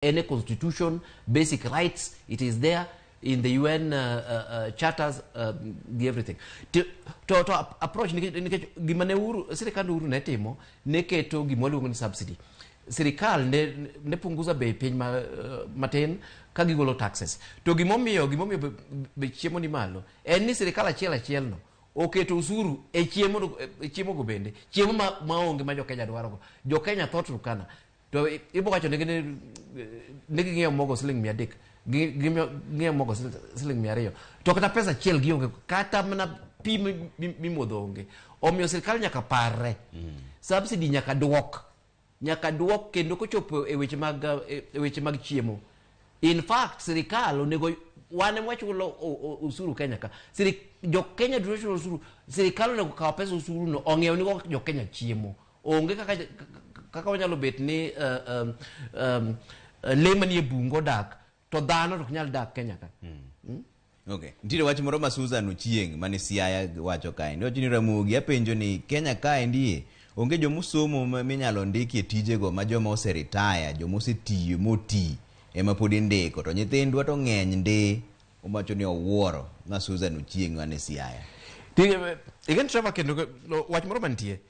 En e constitution, basic rights, it is there in the UN charters, gi everything. To approach nikech gima ne Uhuru, sirikand Uhuru ne timo, ne keto gima waluongo ni subsidy. Sirikal ne punguza bei piny matin ka gigolo taxes. To gimomiyo be chiemo ni malo en ni sirikal achiel achiel no oketo usuru e chiemo, e chiemo go bende, chiemo maonge ma jo Kenya dwaro go. Jo Kenya tho Turkana to ibo wacho negi ni ne ging'iewo mogo siling 300, ging'iewo mogo siling 200, to kata pesa achiel gionge, kata mana pi mimodho onge. Omiyo sirikal nyaka parre, subsidy nyaka duok kendo kochopo e weche mag chiemo. In fact, sirikal onego, wan ema wachulo usuru Kenya ka. Jo Kenya duto chulo usuru. Sirikal onego kaw pesa usuru no ong'iew ni go jo Kenya chiemo. Onge kaka wanyalo bet ni lee manie bungu odak to dhano to ok nyal dak Kenya ka. Okay. Nitiere wach moro ma Susan Ochieng' mane Siaya wacho kaendi. Owacho ni Ramogi apenjo ni Kenya kaendi onge jomosomo minyalo ndiki e tijego ma joma ose retire, joma osetiyo moti ema pod indiko to nyithindwa to ng'eny ndi. Owacho ni owuoro ma Susan Ochieng' mane Siaya. Igen, Trevor, kendo wach moro mantie.